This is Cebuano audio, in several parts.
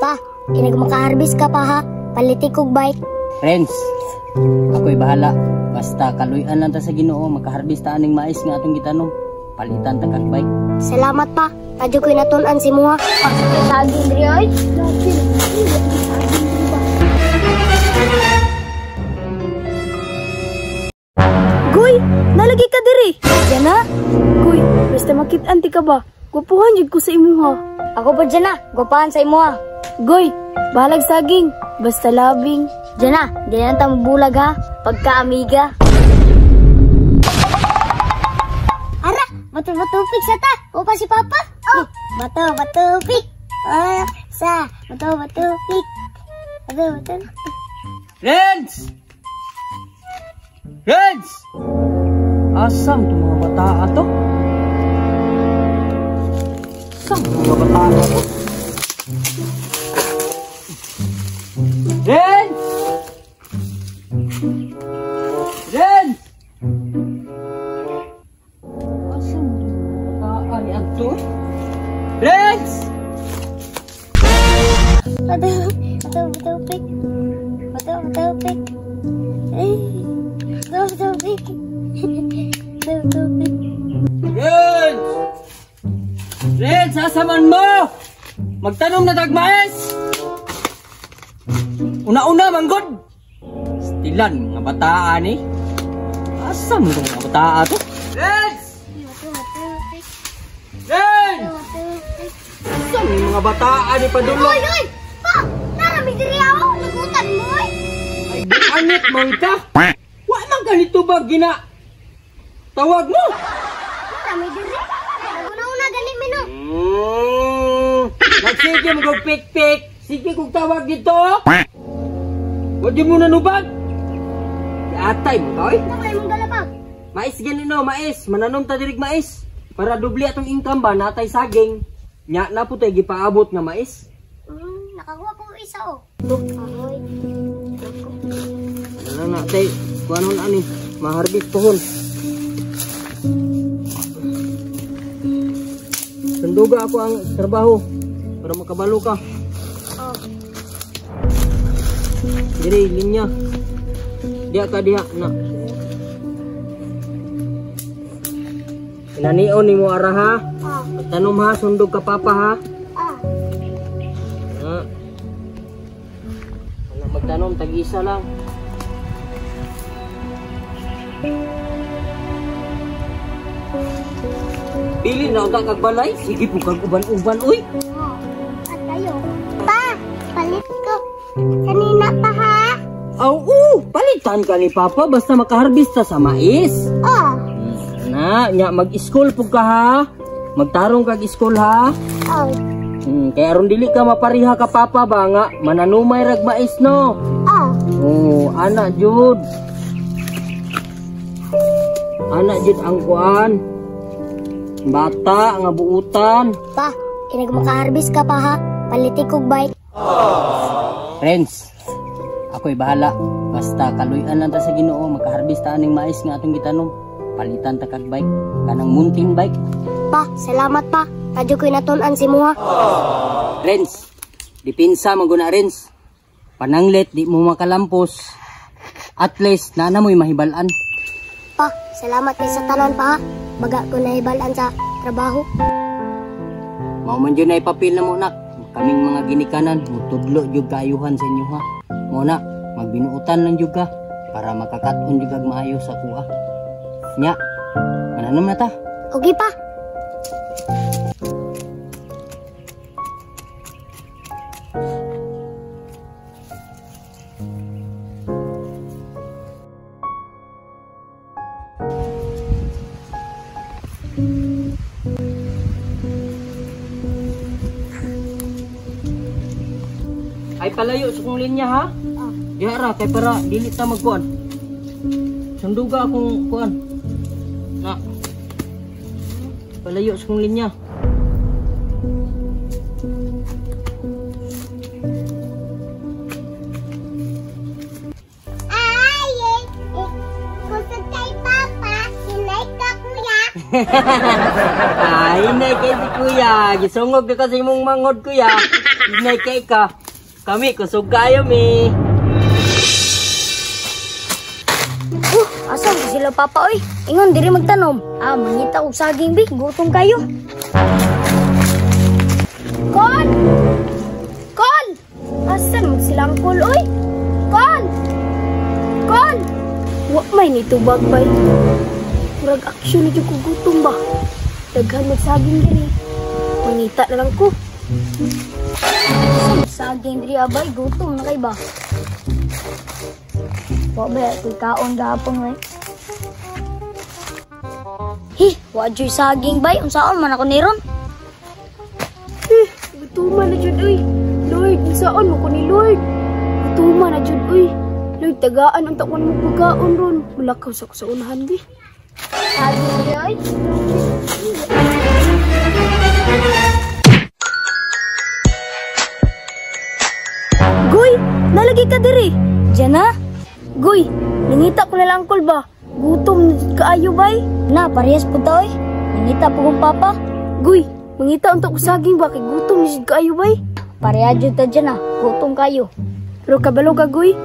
Pa, kinag makaharvest ka pa ha. Paliti kog bike. Friends, ako'y bahala. Basta kaluy-an lang ta sa Ginoo, makaharvest ta aning mais nga atong gitanom. Palitan ta kag bike. Salamat pa. Tadyo ko'y natun-an si Muha. Saging diri oy. Goy, nalagi ka diri. Jana? Goy, basta makit-an ti ka ba? Gwapuhan jud ko sa imuha. Ako pa Jana, gwapahan sa imuha. Goy, bahalag saging, basta labing. Jana, di na ta mabulag ha. Pagka-amiga. Ara, bato-bato sa ta. Upa si Papa. Oh, bato-bato pik. Ah, sa bato-bato pik. Bato-bato. Renz! Renz! Asam to mga bata to? Asam to mga bata to? Renz! Renz! Asam to mga bata ni Anto? Renz! Bato, bato, bato pik. Bato, bato pik. Eh, bato, bato pik. Bato, bato pik. Renz! Renz, asaman mo? Magtanom na tagmaes! Una-una, manggod! Stilan, mga bataan eh. Asam itong mga bataan to? Renz! Bato, bato pik. Renz! Bato, bato pik. Asam yung mga bataan eh, padulong? Oy, oy! Pa! Narami diri ako! Nagutan mo oy! Ay, anit man ka! Wa man ganito ba gina? Tawag mo! Narami diri! Naguna-una gani mi no! Nagsige mo kog pik-pik! Sige kog tawag dito! Wa di mo nanubag! Atay mo ka, oy! Ito kayo mong dala pa! Mais ganino, mais. Mananom ta dirig mais. Para doble atong income ba, natay saging. Nya na po tayo gipaabot nga mais. Nakakuha ko isa oh. Ahoy. Ano na tay, kuanon ani, maharbis pohon. Sunduga ako ang trabaho para makabalo ka. Oh. Diri linya. Diha ka diha na. Inanion nimo ara ha. Oh. Tanom ha, sundog ka papa ha. Ah. Na. Ano magtanom tag-isa lang. Pili na unta kag balay, sige po kag uban-uban oy. Oh. At kayo. Pa, palit ko. Kanina pa ha. Aw, palitan ka ni papa basta makaharvest ta sa mais. Oh. Na, nya mag-school pug ka ha. Magtarong kag school ha. Oh. Kaya aron dili ka mapariha ka papa ba nga mananumay rag mais no. Oh. Oh, ana jud. Ana jud ang kuan. Bata nga buutan. Pa, kinag makaharvest ka pa ha. Paliti kog bike. Friends, ako'y bahala. Basta kaluy-an lang ta sa Ginoo, makaharvest ta aning mais nga atong gitanom. Palitan ta kag bike, kanang mountain bike. Pa, salamat pa. Tadyo ko'y natun-an si Muha. Renz, dipinsa man guna Renz. Pananglit di mo makalampos. At least nana mo'y mahibal-an. Pa, salamat kay sa tanan pa ha. Baga ko nahibal-an sa trabaho. Mao man jud na ipapil na mo nak. Kaming mga ginikanan, mutudlo jud kaayuhan sa inyo ha. Mo na, magbinuotan lang jud ka para makakat-on jud kag maayo sa kuha. Nya, mananom na ta. Okay pa. Ay palayo sa kong linya ha. Oh. Diha ra kay para dili ta magkuan. Sunduga akong kuan. Na. Palayo sa kong linya. Ay, kusog kay Papa, hinay ka kuya. Ay, hinay kay si kuya. Gisungog ka kasi mong mangod kuya. Inay kay ka. Kami kusog kayo mi. Asa man sila papa oy? Ingon diri magtanom. Ah, mangita og saging bi, gutom kayo. Kon! Kon! Asa man sila angkol oy? Kon! Kon! Wa may nitubag bay. Murag aksyon ni jud ko gutom ba. Daghan mag saging diri. Mangita na lang ko. Saging diri abay, gutom na kay ba. Wa ba ako'y kaon gahapon oy. Hi, wa joy saging bay, unsaon man ako niron? Eh, gutuman na jud oy. Lord, unsaon mo ko ni Lord? Gutuman na jud oy. Lord, tagaan ang takwan mo pagkaon ron. Mulakaw sa ko sa unahan bi. Saging diri oy. Goy, nalagi ka diri. Jana? Goy, nangita ko na lang angkol ba? Gutom na jud kaayo bay. Na, parehas po ta oy. Nangita po kong papa. Goy, mangita unta ko saging ba kay gutom na jud kaayo bay. Pareha jud ta dyan ah, gutom kayo. Pero kabalo ka goy.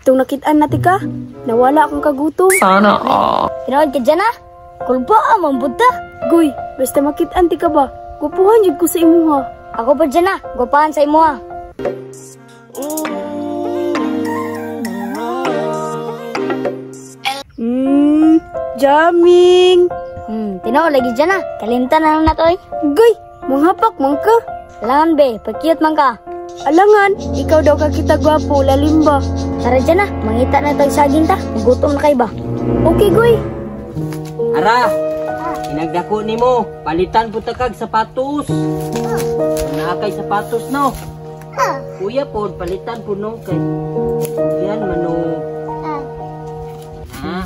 Itong nakitaan nati ka, nawala akong kagutom. Sana all. Tinuod ka dyan ah. Kulba ah, mambud ta. Goy, basta makitaan ti ka ba? Gwapuhan jud ko sa imuha. Ako pa dyan ah, gwapahan sa imuha. Jamming. Tinuod lagi dyan ah. Kalimtan na lang na to eh. Goy, manghapak man ka. Alangan be, pag-cute man ka. Alangan, ikaw daw ka kita gwapo, lalim ba? Tara dyan ah, mangita na tayong saging ta. Gutom na kay ba? Okay, Goy. Ara, inagdako nimo, palitan po ta kag sapatos. Naa kay sapatos no. Kuya po, palitan po no kay. Yan mano. Ha?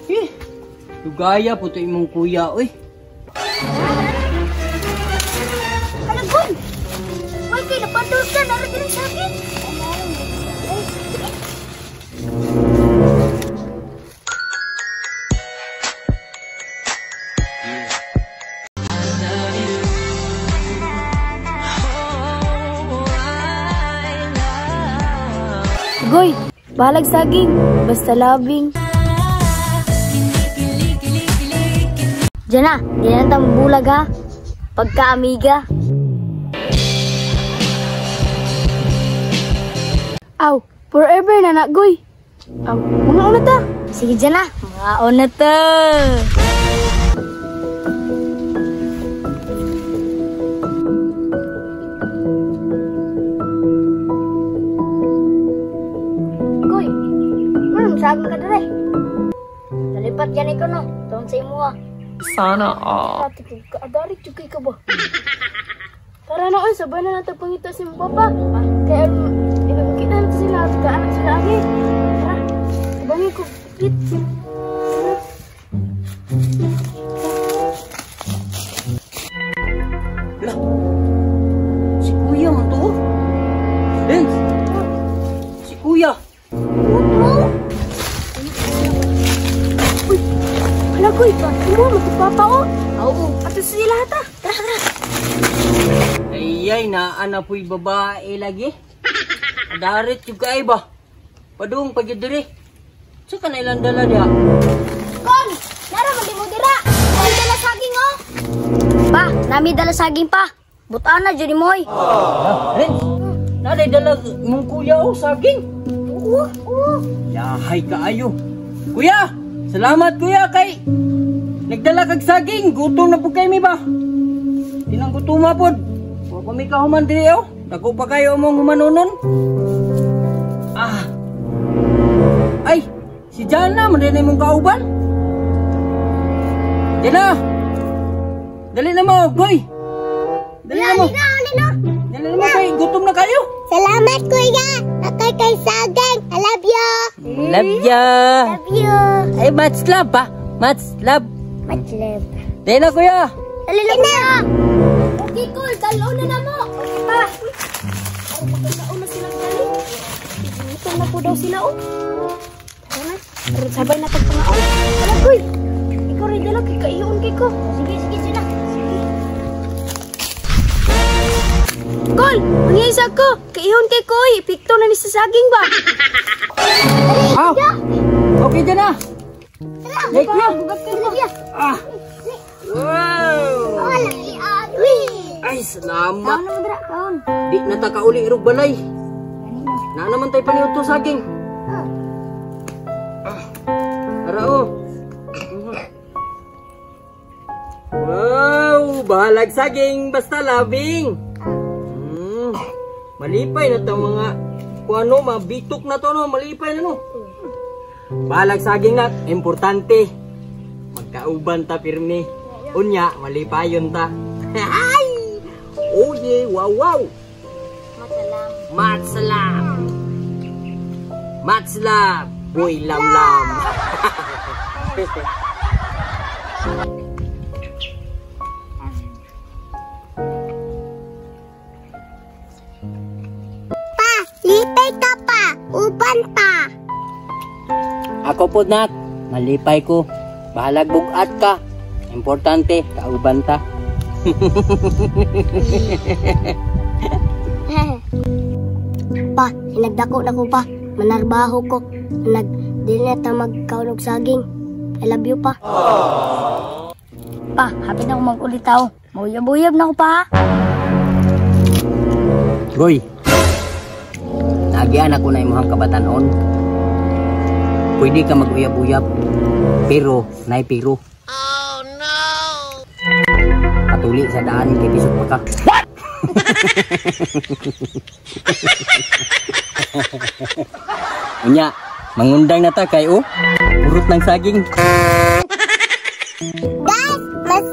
Eh, lugaya po to imong kuya, oy. Kalagon! Uy, kay napadol ka, nara diri sa akin. Goy, balag saging, basta labing. Diyan na, di na tang bulag ha. Pagka-amiga. Aw, forever na na, Goy. Aw, mga una ta. Sige dyan na, mga una ta. Goy, manong saging ka dere? Nalipat yan ikaw no, tuon sa imo ah. Sana all. Ate ko, kaadarik jud kay ka ba? Tara na oy, sabay na natin pangita si mong papa. Kaya inagkita natin sila at kaanak sila agi. Tara, sabangin ko. Kit. Tara. Lah, si kuya man to. Vince, si kuya. Uy, hala kuy, kumuha mo si papa oh. Oo. Ato sila ta. Tara, tara. Ay, ay, naa na po'y babae lagi. Adarit yung kaay ba? Padung pag diri. Sa ka na ilang dala niya? Kon, nara man di mo dira. Ay dala saging oh. Pa, nami dala saging pa. Butaan na jud mo oy. Ah, Renz, naday dala mong kuya oh, saging. Oo, oo. Yahay kaayo. Kuya, salamat kuya kay nagdala kag saging. Gutom na pud kay mi ba? Tinang gutuma pod. Wa pa mi kahuman diri oh. Dako pa kayo mong humanunon. Ah. Ay, si Jana man din imong kauban. Jana. Dali na mo, goy. Dali na mo. Dali na. Dali na mo kay gutom na kayo. Salamat kuya. Akay kay saging. I love you. Love ya. Love you. Ay, much love ba? Much love. Much love. Dali na kuya. Dali na kuya. Okay, cool. Dalaw na na mo. Okay pa. Uy, ako makailaon na silang dali. Ito Gutom na po daw sila oh. Tara na. Aron sabay na tagpangaon. Tara goy. Ikaw rin dala kay kaiyon kay ko. Sige, sige, sila. Sige. Kol, mangisa ko. Kaihon kay ko oy. Epekto na ni sa saging ba? Ah! Okay dyan na. Like na. Ah! Wow! Wala si Adwi. Ay, salamat. Kaon na mo dra, kaon. Di na ta kauli irog balay. Na naman tayo paniudto saging. Ah. Ara oh. Wow, bahalag saging basta labing. Malipay na to mga kuano, mga bitok na to no, malipay na no. Bahalag saging na, importante. Magkauban ta pirmi. Unya, malipayon ta. Ay! Oh yeah, wow wow. Masalam. Matsalam. Matsalam. Boy lam lam. Pa, lipay ka pa. Uban pa. Ako po nak, malipay ko. Bahalag bugat ka. Importante, kauban ta. Pa, sinagdako na ko pa. Manarbaho ko. Nag, di na ta magkaon og saging. I love you pa. Pa, happy na ako mag-ulitaw. Mauyab-uyab na ko pa. Roy, nagian ako na imong kabatanon. Pwede ka mag-uyab-uyab, pero nay pero. Oh no! Patuli sa daan kay pisot pa ka. What? Unya, mangundang na ta kay oh. Purot ng saging. Guys, mas